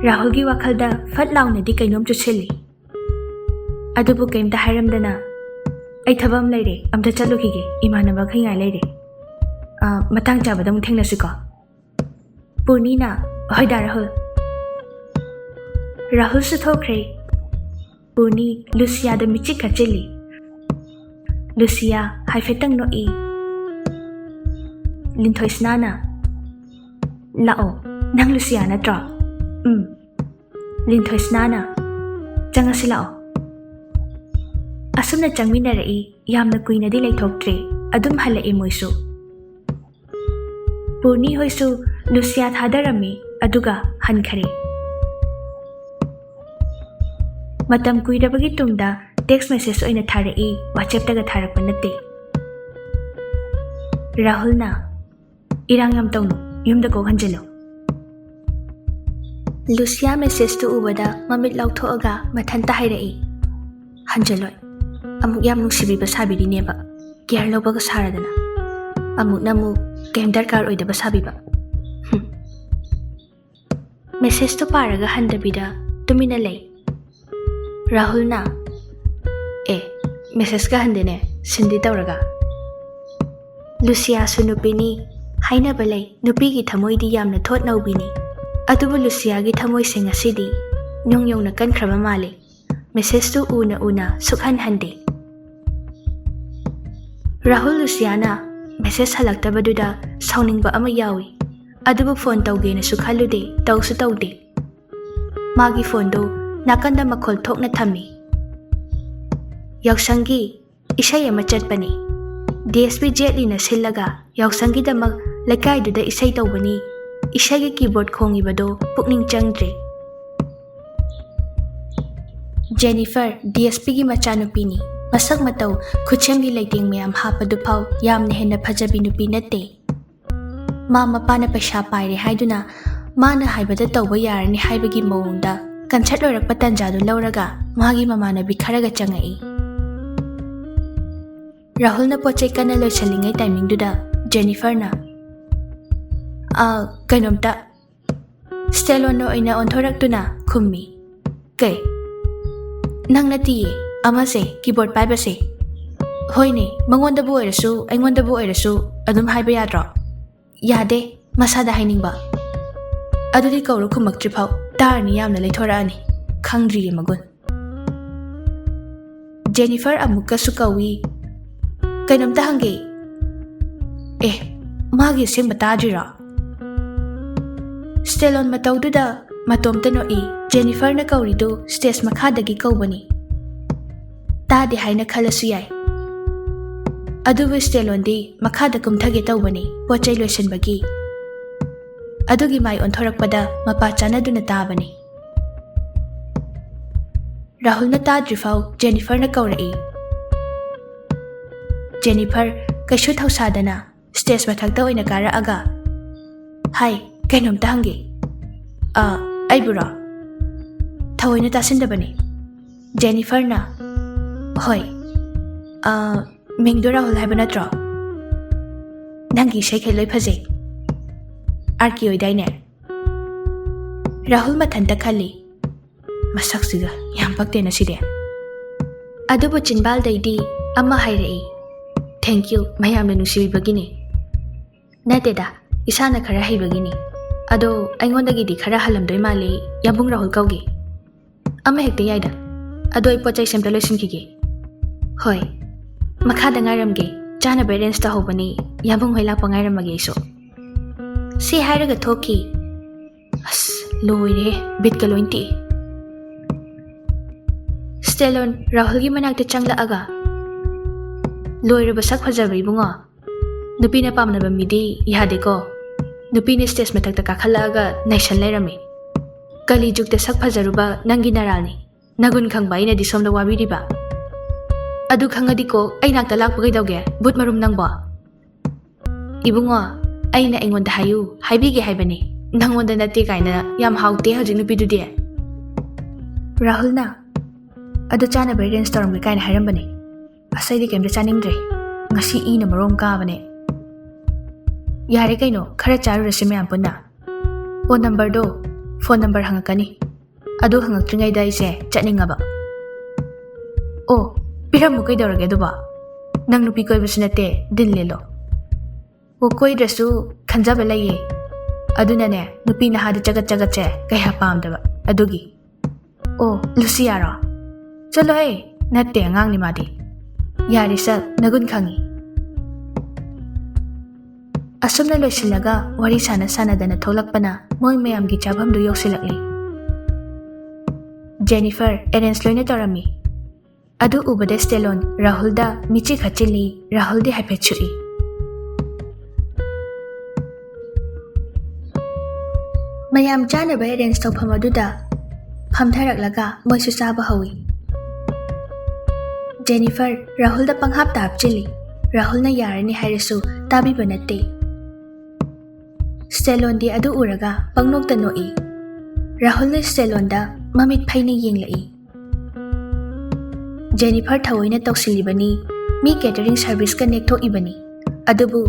ꯔꯥꯍꯨꯜꯒꯤ ꯋꯥꯈꯜꯗ ꯐꯠ ꯂꯥꯎꯅꯗꯤ ꯀꯩꯅꯣꯝ ꯆꯨꯁꯤꯜꯂꯤ꯫ ꯑꯗꯨꯕꯨ ꯀꯩꯝꯇ ꯍꯥꯏꯔꯝꯗꯅ, "ꯑꯩ ꯊꯕꯛ ꯑꯃ ꯂꯩꯔꯦ, ꯑꯝꯇ ꯆꯠꯂꯨꯈꯤꯒꯦ, ꯏꯃꯥꯟꯅꯕꯈꯩ ꯉꯥꯏ ꯂꯩꯔꯦ꯫ ꯑ, ꯃꯇꯥꯡ ꯆꯥꯕꯗ ꯑꯃꯨꯛ ꯊꯦꯡꯅꯁꯤꯀꯣ꯫" ꯄꯨꯔꯅꯤꯅ, "ꯍꯣꯏ ꯗꯥ ꯔꯥꯍꯨꯜ, ꯔꯥꯍꯨꯜꯁꯨ ꯊꯣꯛꯈ꯭ꯔꯦ꯫ ꯄꯨꯔꯅꯤ ꯂꯨꯁꯤꯌꯥꯗ ꯃꯤꯆꯤꯛ ꯈꯠꯆꯤꯜꯂꯤ꯫ ꯂꯨꯁꯤꯌꯥ ꯍꯥꯏꯐꯦꯠꯇꯪ ꯅꯣꯛꯏ꯫ ꯂꯤꯟꯊꯣꯏꯁꯅꯥꯅ, "ꯂꯥꯛꯑꯣ, ꯅꯪ ꯂꯨꯁꯤꯌꯥ ꯅꯠꯇ꯭ꯔꯣ?" "ꯎꯝ꯫" ꯂꯤꯟꯊꯣꯏꯁꯅꯥꯅ, "ꯆꯪꯉꯁꯤ ꯂꯥꯛꯑꯣ꯫" ꯑꯁꯨꯝꯅ ꯆꯪꯃꯤꯟꯅꯔꯛꯏ꯫ ꯌꯥꯝꯅ ꯀꯨꯏꯅꯗꯤ ꯂꯩꯊꯣꯛꯇ꯭ꯔꯦ, ꯑꯗꯨꯝ ꯍꯜꯂꯛꯏ ꯃꯣꯏꯁꯨ꯫ ꯄꯨꯔꯅꯤ ꯍꯣꯏꯁꯨ ꯂꯨꯁꯤꯌꯥ ꯊꯥꯗꯔꯝꯃꯤ, ꯑꯗꯨꯒ ꯍꯟꯈꯔꯦ꯫ ꯃꯇꯝ ꯀꯨꯏꯔꯕꯒꯤ ꯇꯨꯡꯗ text message ꯑꯣꯏꯅ ꯊꯥꯔꯛꯏ, WhatsApp-ꯇꯒ ꯊꯥꯔꯛꯄ ꯅꯠꯇꯦ꯫ ꯔꯥꯍꯨꯜꯅ, "ꯏꯔꯥꯡ ꯌꯥꯝ ꯇꯧꯅꯨ, ꯌꯨꯝꯗ ꯀꯣꯛ ꯍꯟꯖꯤꯜꯂꯨ꯫" ꯂꯨꯁꯤꯌꯥ message-ꯇꯨ ꯎꯕꯗ ꯃꯃꯤꯠ ꯂꯥꯎꯊꯣꯛꯑꯒ ꯃꯊꯟꯇ ꯍꯥꯏꯔꯛꯏ, "ꯍꯟꯖꯤꯜꯂꯣꯏ꯫ ꯑꯃꯨꯛ ꯌꯥꯝ ꯅꯨꯡꯁꯤꯕꯤꯕ ꯁꯥꯕꯤꯔꯤꯅꯦꯕ, care ꯂꯧꯕꯒ ꯁꯥꯔꯗꯅ꯫ ꯑꯃꯨꯛꯅ ꯑꯃꯨꯛ ꯀꯩꯝ ꯗꯔꯀꯥꯔ ꯑꯣꯏꯗꯕ ꯁꯥꯕꯤꯕ꯫ ꯍꯨꯝ꯫" Message-ꯇꯨ ꯄꯥꯔꯒ ꯍꯟꯗꯕꯤꯗ ꯇꯨꯃꯤꯟꯅ ꯂꯩ꯫ ꯔꯥꯍꯨꯜꯅ, "ꯑꯦ, message-ꯀ ꯍꯟꯗꯦꯅꯦ, ꯁꯤꯟꯗꯤ ꯇꯧꯔꯒ꯫" ꯂꯨꯁꯤꯌꯥꯁꯨ ꯅꯨꯄꯤꯅꯤ, ꯍꯥꯏꯅꯕ ꯂꯩ, ꯅꯨꯄꯤꯒꯤ ꯊꯃꯣꯏꯗꯤ ꯌꯥꯝꯅ ꯊꯣꯠ ꯅꯧꯕꯤꯅꯤ꯫ ꯑꯗꯨꯕꯨ ꯂꯨꯁꯤꯌꯥꯒꯤ ꯊꯃꯣꯏꯁꯦ ꯉꯁꯤꯗꯤ ꯅꯨꯡ ꯌꯧꯅ ꯀꯟꯈ꯭ꯔꯕ ꯃꯥꯜꯂꯤ꯫ Message-ꯇꯨ ꯎꯅ ꯎꯅ ꯁꯨꯛꯍꯟ ꯍꯟꯗꯦ꯫ ꯔꯥꯍꯨꯜ ꯂꯨꯁꯤꯌꯥꯅ message ꯍꯜꯂꯛꯇꯕꯗꯨꯗ ꯁꯥꯎꯅꯤꯡꯕ ꯑꯃ ꯌꯥꯎꯏ꯫ ꯑꯗꯨꯕꯨ phone ꯇꯧꯒꯦꯅꯁꯨ ꯈꯜꯂꯨꯗꯦ, ꯇꯧꯁꯨ ꯇꯧꯗꯦ꯫ ꯃꯥꯒꯤ phone-ꯗꯨ ꯅꯥꯀꯟꯗ ꯃꯈꯣꯜ ꯊꯣꯛꯅ ꯊꯝꯃꯤ꯫ ꯌꯥꯎꯁꯪꯒꯤ ꯏꯁꯩ ꯑꯃ ꯆꯠꯄꯅꯤ꯫ DSP ꯖꯦꯠꯂꯤꯅ ꯁꯤꯜꯂꯒ ꯌꯥꯎꯁꯪꯒꯤꯗꯃꯛ ꯂꯩꯀꯥꯏꯗꯨꯗ ꯏꯁꯩ ꯇꯧꯕꯅꯤ꯫ ꯏꯁꯩꯒꯤ keyboard ꯈꯣꯡꯉꯤꯕꯗꯣ ꯄꯨꯛꯅꯤꯡ ꯆꯪꯗ꯭ꯔꯦ꯫ ꯖꯦꯅꯤꯐꯔ, DSP-ꯒꯤ ꯃꯆꯥꯅꯨꯄꯤꯅꯤ꯫ ꯃꯁꯛ ꯃꯇꯧ, ꯈꯨꯠꯁꯦꯝꯒꯤ ꯂꯩꯇꯦꯡ ꯃꯌꯥꯝ ꯍꯥꯞꯄꯗꯨꯐꯥꯎ ꯌꯥꯝꯅ ꯍꯦꯟꯅ ꯐꯖꯕꯤ ꯅꯨꯄꯤ ꯅꯠꯇꯦ꯫ ꯃꯥ ꯃꯄꯥꯅ ꯄꯩꯁꯥ ꯄꯥꯏꯔꯦ ꯍꯥꯏꯗꯨꯅ ꯃꯥꯅ ꯍꯥꯏꯕꯗ ꯇꯧꯕ ꯌꯥꯔꯅꯤ ꯍꯥꯏꯕꯒꯤ ꯃꯑꯣꯡꯗ concert ꯂꯣꯏꯔꯛꯄ ꯇꯥꯟꯖꯥꯗꯨ ꯂꯧꯔꯒ ꯃꯥꯒꯤ ꯃꯃꯥꯟꯅꯕꯤ ꯈꯔꯒ ꯆꯪꯉꯛꯏ꯫ ꯔꯥꯍꯨꯜꯅ ꯄꯣꯠ ꯆꯩ ꯀꯟꯅ ꯂꯣꯏꯁꯤꯜꯂꯤꯉꯩ timing-ꯗꯨꯗ ꯖꯦꯅꯤꯐꯔꯅ, "ꯑ, ꯀꯩꯅꯣꯝꯇ", ꯁ꯭ꯇꯦꯂꯣꯟꯅ ꯑꯣꯏꯅ ꯑꯣꯟꯊꯣꯔꯛꯇꯨꯅ ꯈꯨꯝꯃꯤ, "ꯀꯩ?" "ꯅꯪ ꯅꯠꯇꯤꯌꯦ, ꯑꯃꯁꯦ, keyboard ꯄꯥꯏꯕꯁꯦ꯫" "ꯍꯣꯏꯅꯦ, ꯃꯉꯣꯟꯗꯕꯨ ꯑꯣꯏꯔꯁꯨ, ꯑꯩꯉꯣꯟꯗꯕꯨ ꯑꯣꯏꯔꯁꯨ ꯑꯗꯨꯝ ꯍꯥꯏꯕ ꯌꯥꯗ꯭ꯔꯣ?" "ꯌꯥꯗꯦ, ꯃꯁꯥꯗ ꯍꯥꯏꯅꯤꯡꯕ꯫" "ꯑꯗꯨꯗꯤ ꯀꯧꯔꯨ ꯈꯨꯝꯃꯛꯇ꯭ꯔꯤꯐꯥꯎ ꯇꯥꯔꯅꯤ ꯌꯥꯝꯅ ꯂꯩꯊꯣꯔꯛꯑꯅꯤ, ꯈꯪꯗ꯭ꯔꯤꯌꯦ ꯃꯒꯨꯟ꯫ ꯖꯦꯅꯤꯐꯔ ꯑꯃꯨꯛꯀꯁꯨ ꯀꯧꯏ꯫ "ꯀꯩꯅꯣꯝꯇ ꯍꯪꯒꯦ꯫ ꯑꯦ, ꯃꯥꯒꯤ ꯑꯁꯦꯡꯕ ꯇꯥꯗ꯭ꯔꯤꯔꯣ?" ꯁ꯭ꯇꯦꯂꯣꯟ ꯃꯇꯧꯗꯨꯗ ꯃꯇꯣꯝꯇ ꯅꯣꯛꯏ꯫ ꯖꯦꯅꯤꯐꯔꯅ ꯀꯧꯔꯤꯗꯨ ꯁ꯭ꯇꯦꯖ ꯃꯈꯥꯗꯒꯤ ꯀꯧꯕꯅꯤ꯫ ꯇꯥꯗꯦ ꯍꯥꯏꯅ ꯈꯜꯂꯁꯨ ꯌꯥꯏ꯫ ꯑꯗꯨꯕꯨ ꯁ꯭ꯇꯦꯂꯣꯟꯗꯤ ꯃꯈꯥꯗ ꯀꯨꯝꯊꯒꯦ ꯇꯧꯕꯅꯤ, ꯄꯣꯠ ꯆꯩ ꯂꯣꯏꯁꯤꯟꯕꯒꯤ꯫ ꯑꯗꯨꯒꯤ ꯃꯥꯏ ꯑꯣꯟꯊꯣꯔꯛꯄꯗ ꯃꯄꯥ ꯆꯥꯟꯅꯗꯨꯅ ꯇꯥꯕꯅꯤ꯫ ꯔꯥꯍꯨꯜꯅ ꯇꯥꯗ꯭ꯔꯤꯐꯥꯎ ꯖꯦꯅꯤꯐꯔꯅ ꯀꯧꯔꯛꯏ꯫ ꯖꯦꯅꯤꯐꯔ ꯀꯩꯁꯨ ꯊꯧꯁꯥꯗꯅ ꯁ꯭ꯇꯦꯖ ꯃꯊꯛꯇ ꯑꯣꯏꯅ ꯀꯥꯔꯛꯑꯒ, "ꯍꯥꯏ, ꯀꯩꯅꯣꯝꯇ ꯍꯪꯒꯦ꯫" "ꯑ, ꯑꯩꯕꯨꯔꯣ?" ꯊꯑꯣꯏꯅ ꯇꯥꯁꯤꯟꯗꯕꯅꯤ꯫ ꯖꯦꯅꯤꯐꯔꯅ, "ꯍꯣꯏ꯫ ꯑ, ꯃꯤꯡꯗꯣ ꯔꯥꯍꯨꯜ ꯍꯥꯏꯕ ꯅꯠꯇ꯭ꯔꯣ? ꯅꯪꯒꯤ ꯏꯁꯩꯈꯩ ꯂꯣꯏ ꯐꯖꯩ꯫ ꯑꯥꯔ ꯀꯦ ꯑꯣꯏꯗꯥꯏꯅꯦ?" ꯔꯥꯍꯨꯜ ꯃꯊꯟꯇ ꯈꯜꯂꯤ, "ꯃꯁꯛꯁꯤꯒ ꯌꯥꯝ ꯄꯛꯇꯦꯅ ꯁꯤꯗꯤ꯫" ꯑꯗꯨꯕꯨ ꯆꯤꯟꯕꯥꯜꯗꯩꯗꯤ ꯑꯃ ꯍꯥꯏꯔꯛꯏ, "Thank you, ꯃꯌꯥꯝꯅ ꯅꯨꯡꯁꯤꯕꯤꯕꯒꯤꯅꯤ꯫ ꯅꯠꯇꯦꯗ, ꯏꯁꯥꯅ ꯈꯔ ꯍꯩꯕꯒꯤꯅꯤ꯫ ꯑꯗꯣ ꯑꯩꯉꯣꯟꯗꯒꯤꯗꯤ ꯈꯔ ꯍꯜꯂꯝꯗꯣꯏ ꯃꯥꯜꯂꯤ, ꯌꯥꯝꯕꯨꯡ ꯔꯥꯍꯨꯜ ꯀꯧꯒꯦ꯫" "ꯑꯃ ꯍꯦꯛꯇ ꯌꯥꯏꯗ꯫ ꯑꯗꯣ ꯑꯩ ꯄꯣꯠ ꯆꯩ ꯁꯦꯝꯇ ꯂꯣꯏꯁꯤꯟꯈꯤꯒꯦ꯫" "ꯍꯣꯏ, ꯃꯈꯥꯗ ꯉꯥꯏꯔꯝꯒꯦ꯫ ꯆꯥꯅꯕ ꯑꯦꯔꯦꯟꯖ ꯇꯧꯍꯧꯕꯅꯤ, ꯌꯥꯝꯕꯨꯡ ꯍꯣꯏ ꯂꯥꯛꯄ ꯉꯥꯏꯔꯝꯃꯒꯦ ꯑꯩꯁꯨ꯫" ꯁꯤ ꯍꯥꯏꯔꯒ ꯊꯣꯛꯈꯤ꯫ ꯑꯁ, ꯂꯣꯏꯔꯦ, ꯕꯤꯠꯀ ꯂꯣꯏ ꯇꯦꯛꯏ꯫ ꯁ꯭ꯇꯦꯂꯣꯟ ꯔꯥꯍꯨꯜꯒꯤ ꯃꯅꯥꯛꯇ ꯆꯪꯂꯛꯑꯒ, "ꯂꯣꯏꯔꯕ ꯁꯛ ꯐꯖꯕ ꯏꯕꯨꯡꯉꯣ꯫ ꯅꯨꯄꯤꯅ ꯄꯥꯝꯅꯕ ꯃꯤꯗꯤ ꯌꯥꯗꯦꯀꯣ꯫ ꯅꯨꯄꯤꯅ ꯁ꯭ꯇꯦꯖ ꯃꯊꯛꯇ ꯀꯥꯈꯠꯂꯛꯑꯒ ꯅꯩꯁꯟ ꯂꯩꯔꯝꯃꯤ꯫ ꯀꯂꯤ ꯖꯨꯒꯇ ꯁꯛ ꯐꯖꯔꯨꯕ ꯅꯪꯒꯤ ꯅꯔꯥꯜꯅꯤ꯫ ꯅꯒꯨꯟ ꯈꯪꯕ ꯑꯩꯅꯗꯤ ꯁꯣꯝꯗ ꯋꯥꯕꯤꯔꯤꯕ꯫" "ꯑꯗꯨ ꯈꯪꯉꯗꯤꯀꯣ ꯑꯩ ꯅꯥꯛꯇ ꯂꯥꯛꯄ ꯀꯩꯗꯧꯒꯦ, ꯕꯨꯠ ꯃꯔꯨꯝ ꯅꯪꯕꯣ?" "ꯏꯕꯨꯡꯉꯣ, ꯑꯩꯅ ꯑꯩꯉꯣꯟꯗ ꯍꯥꯏꯌꯨ, ꯍꯥꯏꯕꯤꯒꯦ ꯍꯥꯏꯕꯅꯤ꯫ ꯅꯪꯉꯣꯟꯗ ꯅꯠꯇꯦ ꯀꯥꯏꯅ ꯌꯥꯝ ꯍꯥꯎꯇꯦ ꯍꯧꯖꯤꯛ ꯅꯨꯄꯤꯗꯨꯗꯤ꯫" ꯔꯥꯍꯨꯜꯅ, "ꯑꯗꯨ ꯆꯥꯅꯕ ꯑꯦꯔꯦꯟꯖ ꯇꯧꯔꯝꯒꯦ ꯀꯥꯏꯅ ꯍꯥꯏꯔꯝꯕꯅꯤ꯫ ꯑꯁ, ꯑꯩꯗꯤ ꯀꯩꯝꯇ ꯆꯥꯅꯤꯡꯗ꯭ꯔꯦ꯫ ꯉꯁꯤ ꯏꯅ ꯃꯔꯣꯝ ꯀꯥꯕꯅꯦ꯫ ꯌꯥꯔꯦ ꯀꯩꯅꯣ, ꯈꯔ ꯆꯥꯔꯨꯔꯁꯤ ꯃꯌꯥꯝ ꯄꯨꯟꯅ꯫ ꯑꯣ, ꯅꯝꯕꯔꯗꯣ, ꯐꯣꯟ ꯅꯝꯕꯔ ꯍꯪꯉꯛꯀꯅꯤ꯫ ꯑꯗꯨ ꯍꯪꯉꯛꯇ꯭ꯔꯤꯉꯩꯗ ꯑꯩꯁꯦ ꯆꯠꯅꯤꯡꯉꯕ꯫" "ꯑꯣ, ꯄꯤꯔꯝꯃꯨ ꯀꯩꯗꯧꯔꯒꯦ ꯑꯗꯨꯕꯣ? ꯅꯪ ꯅꯨꯄꯤ ꯀꯣꯏꯕꯁꯨ ꯅꯠꯇꯦ, ꯗꯤꯜ ꯂꯦꯜꯂꯣ꯫" "ꯑꯣ, ꯀꯣꯏꯗ꯭ꯔꯁꯨ ꯈꯟꯖꯕ ꯂꯩꯌꯦ꯫ ꯑꯗꯨꯅꯅꯦ, ꯅꯨꯄꯤ ꯅꯍꯥꯗ ꯆꯒꯠ ꯆꯒꯠꯁꯦ ꯀꯌꯥ ꯄꯥꯝꯗꯕ꯫ ꯑꯗꯨꯒꯤ꯫ ꯑꯣ, ꯂꯨꯁꯤꯌꯥꯔꯣ? ꯆꯠꯂꯣꯍꯦ, ꯅꯠꯇꯦ, ꯑꯉꯥꯡꯅꯤ ꯃꯥꯗꯤ꯫ ꯌꯥꯔꯦ, ꯆꯠ, ꯅꯒꯨꯟ ꯈꯪꯉꯤ꯫ ꯑꯁꯨꯝꯅ ꯂꯣꯏꯁꯤꯜꯂꯒ ꯋꯥꯔꯤ ꯁꯥꯟꯅ ꯁꯥꯟꯅꯗꯅ ꯊꯣꯛꯂꯛꯄꯅ ꯃꯣꯏ ꯃꯌꯥꯝꯒꯤ ꯆꯥꯐꯝꯗꯨ ꯌꯧꯁꯤꯜꯂꯛꯂꯤ꯫ ꯖꯦꯅꯤꯐꯔ ꯑꯦꯔꯦꯟꯖ ꯂꯣꯏꯅ ꯇꯧꯔꯝꯃꯤ꯫ ꯑꯗꯨ ꯎꯕꯗ ꯁ꯭ꯇꯦꯂꯣꯟ ꯔꯥꯍꯨꯜꯗ ꯃꯤꯠꯆꯤ ꯈꯠꯆꯤꯜꯂꯤ꯫ ꯔꯥꯍꯨꯜꯗꯤ ꯍꯥꯏꯐꯦꯠ ꯁꯨꯛꯏ꯫ ꯃꯌꯥꯝ ꯆꯥꯅꯕ ꯑꯦꯔꯦꯟꯖ ꯇꯧꯐꯝ ꯑꯗꯨꯗ ꯐꯝꯊꯔꯛꯂꯒ ꯃꯣꯏꯁꯨ ꯆꯥꯕ ꯍꯧꯏ꯫ ꯖꯦꯅꯤꯐꯔ ꯔꯥꯍꯨꯜꯗ ꯄꯪꯍꯥꯞꯇ ꯍꯥꯞꯆꯤꯜꯂꯤ꯫ ꯔꯥꯍꯨꯜꯅ ꯌꯥꯔꯅꯤ ꯍꯥꯏꯔꯁꯨ ꯇꯥꯕꯤꯕ ꯅꯠꯇꯦ꯫ ꯁ꯭ꯇꯦꯂꯣꯟꯗꯤ ꯑꯗꯨ ꯎꯔꯒ ꯄꯪꯅꯣꯛꯇ ꯅꯣꯛꯏ꯫ ꯔꯥꯍꯨꯜꯅ ꯁ꯭ꯇꯦꯂꯣꯟꯗ ꯃꯃꯤꯠ ꯐꯩꯅ ꯌꯦꯡꯂꯛꯏ꯫ ꯖꯦꯅꯤꯐꯔ ꯊꯑꯣꯏꯅ ꯇꯧꯁꯤꯜꯂꯤꯕꯅꯤ, ꯃꯤ ꯀꯦꯇꯔꯤꯡ ꯁꯔꯚꯤꯁꯀ ꯅꯦꯛꯊꯣꯛꯏꯕꯅꯤ꯫ ꯑꯗꯨꯕꯨ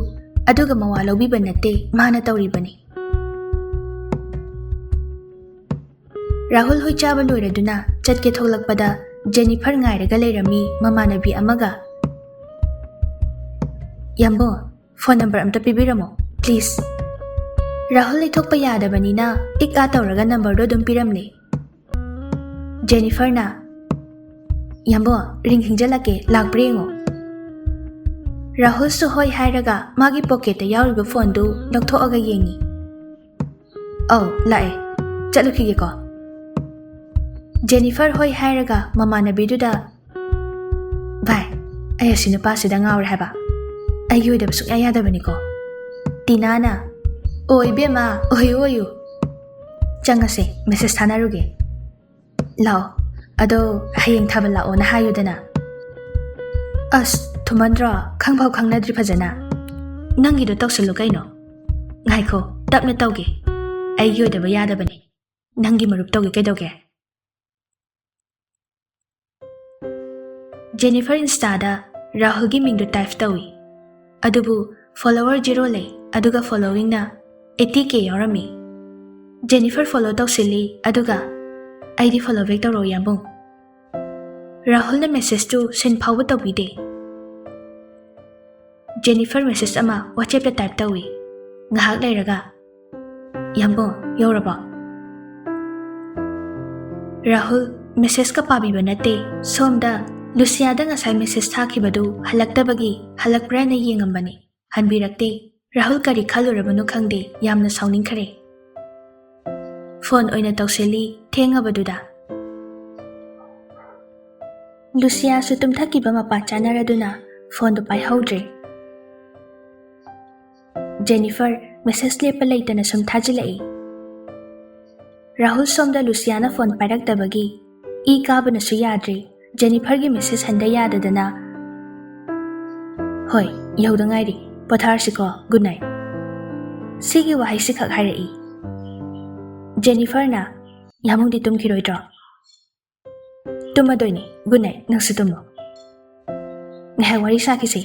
ꯑꯗꯨꯒ ꯃꯋꯥ ꯂꯧꯕꯤꯕ ꯅꯠꯇꯦ ꯃꯥꯅ ꯇꯧꯔꯤꯕꯅꯤ꯫ ꯔꯥꯍꯨꯜ ꯍꯣꯏ ꯆꯥꯕ ꯂꯣꯏꯔꯗꯨꯅ ꯆꯠꯀꯦ ꯊꯣꯛꯂꯛꯄꯗ ꯖꯦꯅꯤꯐꯔ ꯉꯥꯏꯔꯒ ꯂꯩꯔꯝꯃꯤ ꯃꯃꯥꯟꯅꯕꯤ ꯑꯃꯒ꯫ "ꯌꯥꯝꯕꯣ, ꯐꯣꯟ ꯅꯝꯕꯔ ꯑꯝꯇ ꯄꯤꯕꯤꯔꯝꯃꯣ, ꯄ꯭ꯂꯤꯖ꯫" ꯔꯥꯍꯨꯜ ꯂꯩꯊꯣꯛꯄ ꯌꯥꯗꯕꯅꯤꯅ ꯏꯛ ꯑꯥ ꯇꯧꯔꯒ ꯅꯝꯕꯔꯗꯣ ꯑꯗꯨꯝ ꯄꯤꯔꯝꯂꯦ꯫ ꯖꯦꯅꯤꯐꯔꯅ, "ꯌꯥꯝꯕꯣ, ꯔꯤꯡ ꯈꯤꯡꯖꯤꯜꯂꯛꯀꯦ, ꯂꯥꯛꯄ꯭ꯔꯥ ꯌꯦꯡꯉꯣ꯫" ꯔꯥꯍꯨꯜꯁꯨ ꯍꯣꯏ ꯍꯥꯏꯔꯒ ꯃꯥꯒꯤ ꯄꯣꯀꯦꯠꯇ ꯌꯥꯎꯔꯤꯕ ꯐꯣꯟꯗꯨ ꯂꯧꯊꯣꯛꯑꯒ ꯌꯦꯡꯉꯤ꯫ "ꯑꯧ, ꯂꯥꯛꯑꯦ꯫ ꯆꯠꯂꯨꯈꯤꯒꯦꯀꯣ꯫" ꯖꯦꯅꯤꯐꯔ ꯍꯣꯏ ꯍꯥꯏꯔꯒ ꯃꯃꯥꯟꯅꯕꯤꯗꯨꯗ, "ꯚꯥꯏ, ꯑꯩ ꯑꯁꯤ ꯅꯨꯄꯥꯁꯤꯗ ꯉꯥꯎꯔꯦ ꯍꯥꯏꯕ꯫ ꯑꯩꯒꯤ ꯑꯣꯏꯗꯕ ꯁꯨꯡꯌꯥ ꯌꯥꯗꯕꯅꯤꯀꯣ꯫" ꯇꯤꯅꯥꯅ, "ꯑꯣ ꯏꯕꯦꯝꯃ, ꯑꯣꯏꯌꯨ ꯑꯣꯏꯌꯨ꯫ ꯆꯪꯉꯁꯦ, ꯃꯦꯁꯦꯖ ꯊꯥꯅꯔꯨꯒꯦ꯫ ꯂꯥꯛꯑꯣ, ꯑꯗꯣ ꯍꯌꯦꯡ ꯊꯥꯕꯜ ꯂꯥꯛꯑꯣꯅ ꯍꯥꯏꯌꯨꯗꯅ꯫" "ꯑꯁ, ꯊꯨꯃꯟꯗ꯭ꯔꯣ? ꯈꯪꯐꯥꯎ ꯈꯪꯅꯗ꯭ꯔꯤ ꯐꯖꯅ꯫ ꯅꯪꯒꯤꯗꯣ ꯇꯧꯁꯜꯂꯨ ꯀꯩꯅꯣ꯫" "ꯉꯥꯏꯈꯣ, ꯇꯞꯅ ꯇꯧꯒꯦ꯫ ꯑꯩꯒꯤ ꯑꯣꯏꯗꯕ ꯌꯥꯗꯕꯅꯤ꯫ ꯅꯪꯒꯤ ꯃꯔꯨꯞ ꯇꯧꯒꯦ ꯀꯩꯗꯧꯒꯦ?" ꯖꯦꯅꯤꯐꯔ ꯏꯟꯁꯇꯥꯗ ꯔꯥꯍꯨꯜꯒꯤ ꯃꯤꯡꯗꯨ ꯇꯥꯏꯞ ꯇꯧꯏ꯫ ꯑꯗꯨꯕꯨ ꯐꯣꯂꯣꯋꯔ ꯖꯤꯔꯣ ꯂꯩ, ꯑꯗꯨꯒ ꯐꯣꯂꯣꯋꯤꯡꯅ ꯑꯩꯠꯇꯤ ꯀꯦ ꯌꯥꯎꯔꯝꯃꯤ꯫ ꯖꯦꯅꯤꯐꯔ ꯐꯣꯂꯣ ꯇꯧꯁꯤꯜꯂꯤ, ꯑꯗꯨꯒ "ꯑꯩꯗꯤ ꯐꯣꯂꯣ ꯕꯦꯛ ꯇꯧꯔꯛꯑꯣ ꯌꯥꯝꯕꯨꯡ꯫" ꯔꯥꯍꯨꯜꯅ ꯃꯦꯁꯦꯖꯇꯨ ꯁꯤꯟ ꯐꯥꯎꯕ ꯇꯧꯕꯤꯗꯦ꯫ ꯖꯦꯅꯤꯐꯔ ꯃꯦꯁꯦꯖ ꯑꯃ ꯋꯥꯆꯦꯞꯇ ꯇꯥꯏꯞ ꯇꯧꯏ꯫ ꯉꯥꯏꯍꯥꯛ ꯂꯩꯔꯒ, ꯌꯥꯝꯕꯨꯡ, ꯌꯧꯔꯕꯣ? ꯔꯥꯍꯨꯜ, ꯃꯦꯁꯦꯖꯀ ꯄꯥꯕꯤꯕ ꯅꯠꯇꯦ꯫ ꯁꯣꯝꯗ ꯂꯨꯁꯤꯌꯥꯗ ꯉꯁꯥꯏ ꯃꯦꯁꯦꯖ ꯊꯥꯈꯤꯕꯗꯨ ꯍꯜꯂꯛꯇꯕꯒꯤ ꯍꯜꯂꯛꯄ꯭ꯔꯥꯅ ꯌꯦꯡꯉꯝꯕꯅꯤ꯫ ꯍꯟꯕꯤꯔꯛꯇꯦ꯫ ꯔꯥꯍꯨꯜ ꯀꯔꯤ ꯈꯜꯂꯨꯔꯕꯅꯣ ꯈꯪꯗꯦ, ꯌꯥꯝꯅ ꯁꯥꯎꯅꯤꯡꯈꯔꯦ꯫ ꯐꯣꯟ ꯑꯣꯏꯅ ꯇꯧꯁꯤꯜꯂꯤ ꯊꯦꯡꯉꯕꯗꯨꯗ꯫ ꯂꯨꯁꯤꯌꯥꯁꯨ ꯇꯨꯝꯊꯈꯤꯕ ꯃꯄꯥ ꯆꯥꯅꯔꯗꯨꯅ ꯐꯣꯟꯗꯨ ꯄꯥꯏꯍꯧꯗ꯭ꯔꯦ꯫ ꯖꯦꯅꯤꯐꯔ ꯃꯦꯁꯦꯖ ꯂꯦꯞꯄ ꯂꯩꯇꯅ ꯁꯨꯝ ꯊꯥꯖꯤꯜꯂꯛꯏ꯫ ꯔꯥꯍꯨꯜ ꯁꯣꯝꯗ ꯂꯨꯁꯤꯌꯥꯅ ꯐꯣꯟ ꯄꯥꯏꯔꯛꯇꯕꯒꯤ ꯏ ꯀꯥꯕꯅꯁꯨ ꯌꯥꯗ꯭ꯔꯦ꯫ ꯖꯦꯅꯤꯐꯔꯒꯤ ꯃꯦꯁꯦꯖ ꯍꯟꯗ ꯌꯥꯗꯗꯅ, "ꯍꯣꯏ, ꯌꯧꯗ ꯉꯥꯏꯔꯤ, ꯄꯣꯊꯥꯔꯁꯤꯀꯣ, ꯒꯨꯗ ꯅꯥꯏꯠ"꯫ ꯁꯤꯒꯤ ꯋꯥꯍꯩꯁꯤꯈꯛ ꯍꯥꯏꯔꯛꯏ꯫ ꯖꯦꯅꯤꯐꯔꯅ, "ꯌꯥꯃꯨꯡꯗꯤ ꯇꯨꯝꯈꯤꯔꯣꯏꯗ꯭ꯔꯣ?" "ꯇꯨꯝꯃꯗꯣꯏꯅꯤ, ꯒꯨꯗ ꯅꯥꯏꯠ, ꯅꯪꯁꯨ ꯇꯨꯝꯃꯣ꯫ ꯉꯥꯏꯍꯥꯛ ꯋꯥꯔꯤ ꯁꯥꯈꯤꯁꯤ"꯫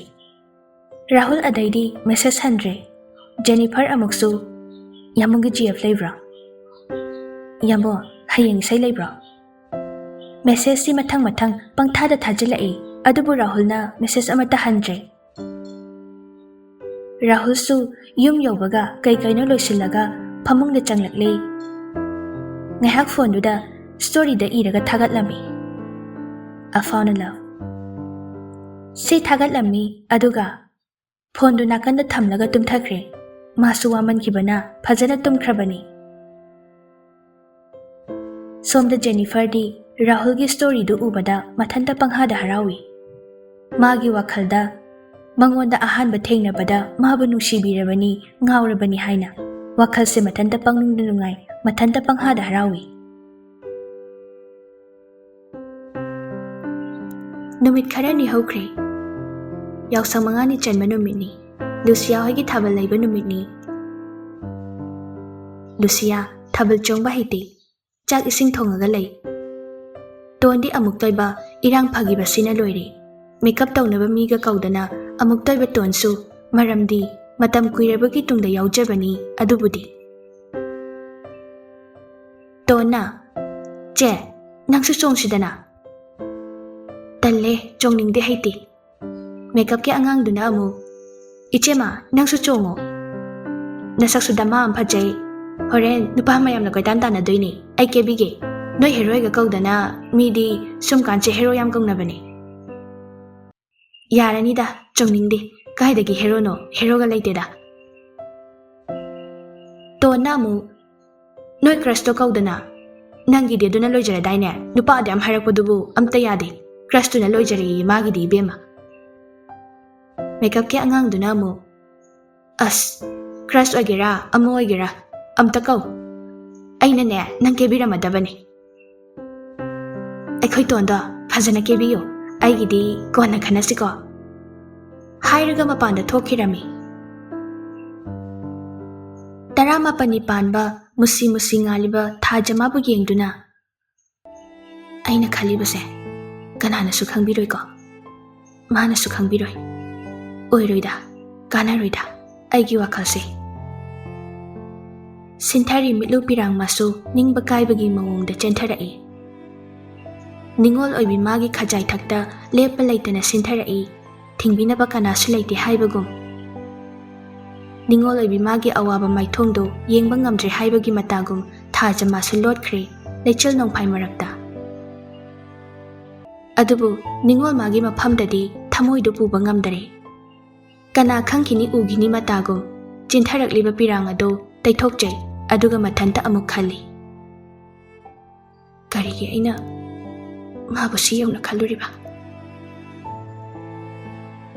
ꯔꯥꯍꯨꯜ ꯑꯗꯩꯗꯤ ꯃꯦꯁꯦꯖ ꯍꯟꯗ꯭ꯔꯦ꯫ ꯖꯦꯅꯤꯐꯔ ꯑꯃꯨꯛꯁꯨ, "ꯌꯥꯃꯨꯡꯒꯤ ꯖꯤ ꯑꯦꯐ ꯂꯩꯕ꯭ꯔꯣ? ꯌꯥꯝꯕꯣ, ꯍꯌꯦꯡ ꯏꯁꯩ ꯂꯩꯕ꯭ꯔꯣ?" ꯃꯦꯁꯦꯖꯁꯤ ꯃꯊꯪ ꯃꯊꯪ ꯄꯪꯊꯥꯗ ꯊꯥꯖꯤꯜꯂꯛꯏ, ꯑꯗꯨꯕꯨ ꯔꯥꯍꯨꯜꯅ ꯃꯦꯁꯦꯖ ꯑꯃꯠꯇ ꯍꯟꯗ꯭ꯔꯦ꯫ ꯔꯥꯍꯨꯜꯁꯨ ꯌꯨꯝ ꯌꯧꯕꯒ ꯀꯩ ꯀꯩꯅꯣ ꯂꯣꯏꯁꯤꯜꯂꯒ ꯐꯃꯨꯡꯗ ꯆꯪꯂꯛꯂꯦ꯫ ꯉꯥꯏꯍꯥꯛ ꯐꯣꯟꯗꯨꯗ ꯁ꯭ꯇꯣꯔꯤꯗ ꯏꯔꯒ ꯊꯥꯒꯠꯂꯝꯃꯤ, "I found a love"꯫ ꯁꯤ ꯊꯥꯒꯠꯂꯝꯃꯤ, ꯑꯗꯨꯒ ꯐꯣꯟꯗꯨ ꯅꯥꯀꯟꯗ ꯊꯝꯂꯒ ꯇꯨꯝꯊꯈ꯭ꯔꯦ꯫ ꯃꯥꯁꯨ ꯋꯥꯃꯟꯈꯤꯕꯅ ꯐꯖꯅ ꯇꯨꯝꯈ꯭ꯔꯕꯅꯤ꯫ ꯁꯣꯝꯗ ꯖꯦꯅꯤꯐꯔꯗꯤ ꯔꯥꯍꯨꯜꯒꯤ ꯁ꯭ꯇꯣꯔꯤꯗꯨ ꯎꯕꯗ ꯃꯊꯟꯇ ꯄꯪꯍꯥꯗ ꯍꯔꯥꯎꯏ꯫ ꯃꯥꯒꯤ ꯋꯥꯈꯜꯗ ꯃꯉꯣꯟꯗ ꯑꯍꯥꯟꯕ ꯊꯦꯡꯅꯕꯗ ꯃꯥꯕꯨ ꯅꯨꯡꯁꯤꯕꯤꯔꯕꯅꯤ, ꯉꯥꯎꯔꯕꯅꯤ ꯍꯥꯏꯅ ꯋꯥꯈꯜꯁꯦ ꯃꯊꯟꯇ ꯄꯪꯅꯨꯡꯗ ꯅꯨꯡꯉꯥꯏ, ꯃꯊꯟꯇ ꯄꯪꯍꯥꯗ ꯍꯔꯥꯎꯏ꯫ ꯅꯨꯃꯤꯠ ꯈꯔꯅꯤ ꯍꯧꯈ꯭ꯔꯦ꯫ ꯌꯥꯎꯁꯪ ꯃꯉꯥꯅꯤ ꯆꯟꯕ ꯅꯨꯃꯤꯠꯅꯤ꯫ ꯂꯨꯁꯤꯌꯥ ꯍꯣꯏꯒꯤ ꯊꯥꯕꯜ ꯂꯩꯕ ꯅꯨꯃꯤꯠꯅꯤ꯫ ꯂꯨꯁꯤꯌꯥ ꯊꯥꯕꯜ ꯆꯣꯡꯕ ꯍꯩꯇꯦ꯫ ꯆꯥꯛ ꯏꯁꯤꯡ ꯊꯣꯡꯉꯒ ꯂꯩ꯫ ꯇꯣꯟꯗꯤ ꯑꯃꯨꯛꯇꯣꯏꯕ ꯏꯔꯥꯡ ꯐꯈꯤꯕꯁꯤꯅ ꯂꯣꯏꯔꯦ꯫ ꯃꯦꯀꯞ ꯇꯧꯅꯕ ꯃꯤꯒ ꯀꯧꯗꯅ ꯑꯃꯨꯛꯇꯣꯏꯕ ꯇꯣꯟꯁꯨ, ꯃꯔꯝꯗꯤ ꯃꯇꯝ ꯀꯨꯏꯔꯕꯒꯤ ꯇꯨꯡꯗ ꯌꯥꯎꯖꯕꯅꯤ ꯑꯗꯨꯕꯨꯗꯤ꯫ ꯇꯣꯟꯅ, "ꯆꯦ, ꯅꯪꯁꯨ ꯆꯣꯡꯁꯤꯗꯅ"꯫ "ꯇꯜꯂꯦ, ꯆꯣꯡꯅꯤꯡꯗꯦ, ꯍꯩꯇꯦ"꯫ ꯃꯦꯀꯞꯀꯤ ꯑꯉꯥꯡꯗꯨꯅ ꯑꯃꯨꯛ, "ꯏꯆꯦꯃ, ꯅꯪꯁꯨ ꯆꯣꯡꯉꯣ꯫ ꯅꯁꯛꯁꯨ ꯗꯃꯥ ꯑꯃ ꯐꯖꯩ, ꯍꯣꯔꯦꯟ ꯅꯨꯄꯥ ꯃꯌꯥꯝꯅ ꯀꯣꯏꯇꯥꯟ ꯇꯥꯟꯅꯗꯣꯏꯅꯦ, ꯑꯩ ꯀꯦꯕꯤꯒꯦ꯫ ꯅꯣꯏ ꯍꯦꯔꯣꯏꯒ ꯀꯧꯗꯅ, ꯃꯤꯗꯤ ꯁꯨꯝ ꯀꯥꯟꯁꯦ ꯍꯦꯔꯣ ꯌꯥꯝ ꯀꯧꯅꯕꯅꯦ꯫ ꯌꯥꯔꯅꯤꯗ, ꯆꯣꯡꯅꯤꯡꯗꯦ꯫ ꯀꯥꯏꯗꯒꯤ ꯍꯦꯔꯣꯅꯣ? ꯍꯦꯔꯣꯒ ꯂꯩꯇꯦꯗ꯫ ꯇꯣꯟꯅ ꯑꯃꯨꯛ, "ꯅꯣꯏ ꯀ꯭ꯔꯁꯇꯣ ꯀꯧꯗꯅ, ꯅꯪꯒꯤꯗꯤ ꯑꯗꯨꯅ ꯂꯣꯏꯖꯔꯗꯥꯏꯅꯦ? ꯅꯨꯄꯥ ꯑꯗꯨꯌꯥꯝ ꯍꯥꯏꯔꯛꯄꯗꯨꯕꯨ ꯑꯝꯇ ꯌꯥꯗꯦ꯫ ꯀ꯭ꯔꯁꯇꯨꯅ ꯂꯣꯏꯖꯔꯦꯌꯦ ꯃꯥꯒꯤꯗꯤ ꯏꯕꯦꯝꯃ꯫" ꯃꯦꯀꯞꯀꯤ ꯑꯉꯥꯡꯗꯨꯅ ꯑꯃꯨꯛ, "ꯑꯁ, ꯀ꯭ꯔꯁ ꯑꯣꯏꯒꯦꯔꯥ ꯑꯃ ꯑꯣꯏꯒꯦꯔꯥ, ꯑꯝꯇ ꯀꯧ꯫ ꯑꯩꯅꯅꯦ, ꯅꯪ ꯀꯦꯕꯤꯔꯝꯃꯗꯕꯅꯦ꯫" "ꯑꯩꯈꯣꯏ ꯇꯣꯟꯗꯣ ꯐꯖꯅ ꯀꯦꯕꯤꯌꯨ, ꯑꯩꯒꯤꯗꯤ ꯀꯣꯟꯅ ꯈꯟꯅꯁꯤꯀꯣ꯫" ꯍꯥꯏꯔꯒ ꯃꯄꯥꯟꯗ ꯊꯣꯛꯈꯤꯔꯝꯃꯤ꯫ ꯇꯔꯥꯃꯥꯄꯟꯅꯤ ꯄꯥꯟꯕ ꯃꯨꯁꯤ ꯃꯨꯁꯤ ꯉꯥꯜꯂꯤꯕ ꯊꯥꯖꯃꯥꯕꯨ ꯌꯦꯡꯗꯨꯅ ꯑꯩꯅ ꯈꯜꯂꯤꯕꯁꯦ ꯀꯅꯥꯅꯁꯨ ꯈꯪꯕꯤꯔꯣꯏꯀꯣ? ꯃꯥꯅꯁꯨ ꯈꯪꯕꯤꯔꯣꯏ꯫ ꯑꯣꯏꯔꯣꯏꯗ, ꯀꯥꯟꯅꯔꯣꯏꯗ ꯑꯩꯒꯤ ꯋꯥꯈꯜꯁꯦ꯫ ꯁꯤꯟꯊꯔꯤ ꯃꯤꯠꯂꯨ ꯄꯤꯔꯥꯡ ꯃꯥꯁꯨ ꯅꯤꯡꯕ ꯀꯥꯏꯕꯒꯤ ꯃꯑꯣꯡꯗ ꯆꯦꯟꯊꯔꯛꯏ꯫ ꯅꯤꯉꯣꯜ ꯑꯣꯏꯕꯤ ꯃꯥꯒꯤ ꯈꯖꯥꯏ ꯊꯛꯇ ꯂꯦꯞꯄ ꯂꯩꯇꯅ ꯁꯤꯟꯊꯔꯛꯏ꯫ ꯊꯤꯡꯕꯤꯅꯕ ꯀꯅꯥꯁꯨ ꯂꯩꯇꯦ ꯍꯥꯏꯕꯒꯨꯝ, ꯅꯤꯉꯣꯜ ꯑꯣꯏꯕꯤ ꯃꯥꯒꯤ ꯑꯋꯥꯕ ꯃꯥꯏꯊꯣꯡꯗꯨ ꯌꯦꯡꯕ ꯉꯝꯗ꯭ꯔꯦ ꯍꯥꯏꯕꯒꯤ ꯃꯇꯥꯒꯨꯝ ꯊꯥꯖꯃꯥꯁꯨ ꯂꯣꯠꯈ꯭ꯔꯦ ꯂꯩꯆꯤꯜ ꯅꯣꯡꯐꯥꯏ ꯃꯔꯛꯇ꯫ ꯑꯗꯨꯕꯨ ꯅꯤꯉꯣꯜ ꯃꯥꯒꯤ ꯃꯐꯝꯗꯗꯤ ꯊꯃꯣꯏꯗꯨ ꯄꯨꯕ ꯉꯝꯗꯔꯦ꯫ ꯀꯅꯥ ꯈꯪꯈꯤꯅꯤ ꯎꯈꯤꯅꯤ ꯃꯇꯥꯒꯨꯝ ꯆꯤꯟꯊꯔꯛꯂꯤꯕ ꯄꯤꯔꯥꯡ ꯑꯗꯨ ꯇꯩꯊꯣꯛꯆꯩ, ꯑꯗꯨꯒ ꯃꯊꯟꯇ ꯑꯃꯨꯛ ꯈꯜꯂꯤ, "ꯀꯔꯤꯒꯤ ꯑꯩꯅ ꯃꯥꯕꯨ ꯁꯤ ꯌꯧꯅ ꯈꯜꯂꯨꯔꯤꯕ?"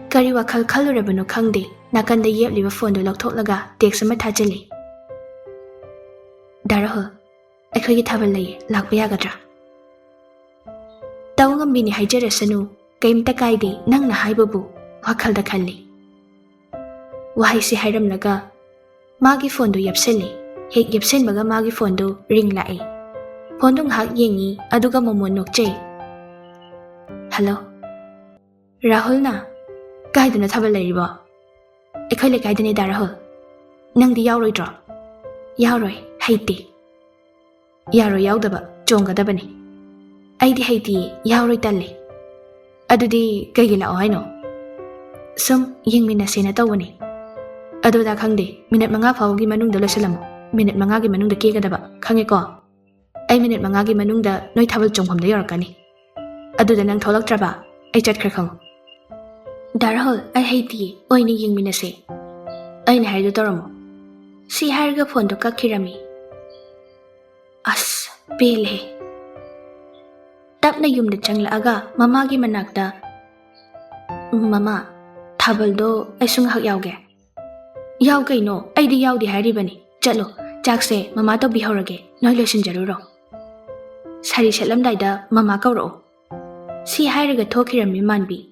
ꯀꯔꯤ ꯋꯥꯈꯜ ꯈꯜꯂꯨꯔꯕꯅꯣ ꯈꯪꯗꯦ, ꯅꯥꯀꯟꯗ ꯌꯦꯞꯂꯤꯕ ꯐꯣꯟꯗꯨ ꯂꯧꯊꯣꯛꯂꯒ ꯇꯦꯛꯁ ꯑꯃ ꯊꯥꯖꯤꯜꯂꯤ꯫ "ꯗꯥ ꯔꯥꯍꯨꯜ, ꯑꯩꯈꯣꯏꯒꯤ ꯊꯥꯕꯜ ꯂꯩꯌꯦ, ꯂꯥꯛꯄ ꯌꯥꯒꯗ꯭ꯔꯥ?" "ꯇꯧ ꯉꯝꯕꯤꯅꯤ ꯍꯥꯏꯖꯔꯁꯅꯨ, ꯀꯩꯝꯇ ꯀꯥꯏꯗꯦ, ꯅꯪꯅ ꯍꯥꯏꯕꯕꯨ", ꯋꯥꯈꯜꯗ ꯈꯜꯂꯤ꯫ ꯋꯥꯍꯩꯁꯤ ꯍꯥꯏꯔꯝꯂꯒ ꯃꯥꯒꯤ ꯐꯣꯟꯗꯨ ꯌꯦꯞꯁꯤꯜꯂꯤ꯫ ꯍꯦꯛ ꯌꯦꯞꯁꯤꯟꯕꯒ ꯃꯥꯒꯤ ꯐꯣꯟꯗꯨ ꯔꯤꯡ ꯂꯥꯛꯏ꯫ ꯐꯣꯟꯗꯨ ꯉꯥꯏꯍꯥꯛ ꯌꯦꯡꯉꯤ, ꯑꯗꯨꯒ ꯃꯣꯃꯣꯟ ꯅꯣꯛꯆꯩ꯫ "ꯍꯜꯂꯣ꯫" "ꯔꯥꯍꯨꯜꯅ? ꯀꯥꯏꯗꯅꯣ ꯊꯥꯕꯜ ꯂꯩꯔꯤꯕꯣ?" "ꯑꯩꯈꯣꯏ ꯂꯩꯀꯥꯏꯗꯅꯦ ꯗꯥ ꯔꯥꯍꯨꯜ꯫ ꯅꯪꯗꯤ ꯌꯥꯎꯔꯣꯏꯗ꯭ꯔꯣ?" "ꯌꯥꯎꯔꯣꯏ, ꯍꯩꯇꯦ꯫" "ꯌꯥꯔꯣꯏ ꯌꯥꯎꯗꯕ, ꯆꯣꯡꯒꯗꯕꯅꯤ꯫" "ꯑꯩꯗꯤ ꯍꯩꯇꯤꯌꯦ, ꯌꯥꯎꯔꯣꯏ, ꯇꯜꯂꯦ꯫" "ꯑꯗꯨꯗꯤ ꯀꯩꯒꯤ ꯂꯥꯛꯑꯣ ꯍꯥꯏꯅꯣ?" "ꯁꯨꯝ ꯌꯦꯡꯃꯤꯟꯅꯁꯦꯅ ꯇꯧꯕꯅꯤ꯫" "ꯑꯗꯨꯗ ꯈꯪꯗꯦ, ꯃꯤꯅꯠ ꯃꯉꯥ ꯐꯥꯎꯕꯒꯤ ꯃꯅꯨꯡꯗ ꯂꯣꯏꯁꯤꯜꯂꯝꯃꯣ꯫" ꯃꯤꯅꯤꯠ ꯃꯉꯥꯒꯤ ꯃꯅꯨꯡꯗ ꯀꯦꯒꯗꯕ, ꯈꯪꯉꯦꯀꯣ? ꯑꯩ ꯃꯤꯅꯤꯠ ꯃꯉꯥꯒꯤ ꯃꯅꯨꯡꯗ ꯅꯣꯏ ꯊꯥꯕꯜ ꯆꯣꯡꯐꯝꯗ ꯌꯧꯔꯛꯀꯅꯤ꯫ ꯑꯗꯨꯗ ꯅꯪ ꯊꯣꯛꯂꯛꯇ꯭ꯔꯕ ꯑꯩ ꯆꯠꯈ꯭ꯔꯦ ꯈꯪꯉꯨ꯫ ꯗꯥ ꯔꯥꯍꯨꯜ, ꯑꯩ ꯍꯩꯇꯤꯌꯦ, ꯑꯣꯏꯅ ꯌꯦꯡꯃꯤꯟꯅꯁꯦ꯫ ꯑꯩꯅ ꯍꯥꯏꯗꯣ ꯇꯧꯔꯝꯃꯣ꯫ ꯁꯤ ꯍꯥꯏꯔꯒ ꯐꯣꯟꯗꯣ ꯀꯛꯈꯤꯔꯝꯃꯤ꯫ ꯑꯁ, ꯄꯦꯜꯂꯦꯍꯦ꯫ ꯇꯞꯅ ꯌꯨꯝꯗ ꯆꯪꯂꯛꯑꯒ ꯃꯃꯥꯒꯤ ꯃꯅꯥꯛꯇ, "ꯃꯃꯥ, ꯊꯥꯕꯜꯗꯣ ꯑꯩꯁꯨ ꯉꯥꯏꯍꯥꯛ ꯌꯥꯎꯒꯦ꯫" "ꯌꯥꯎ ꯀꯩꯅꯣ, ꯑꯩꯗꯤ ꯌꯥꯎꯗꯦ ꯍꯥꯏꯔꯤꯕꯅꯤ꯫ ꯆꯠꯂꯣ, ꯆꯥꯛꯁꯦ ꯃꯃꯥ ꯇꯧꯕꯤꯍꯧꯔꯒꯦ, ꯅꯣꯏ ꯂꯣꯏꯁꯤꯟꯖꯔꯨꯔꯣ꯫ ꯁꯥꯔꯤ ꯁꯦꯠꯂꯝꯗꯥꯏꯗ ꯃꯃꯥ ꯀꯧꯔꯛꯑꯣ꯫" ꯁꯤ ꯍꯥꯏꯔꯒ ꯊꯣꯛꯈꯤꯔꯝꯃꯤ ꯃꯥꯟꯕꯤ꯫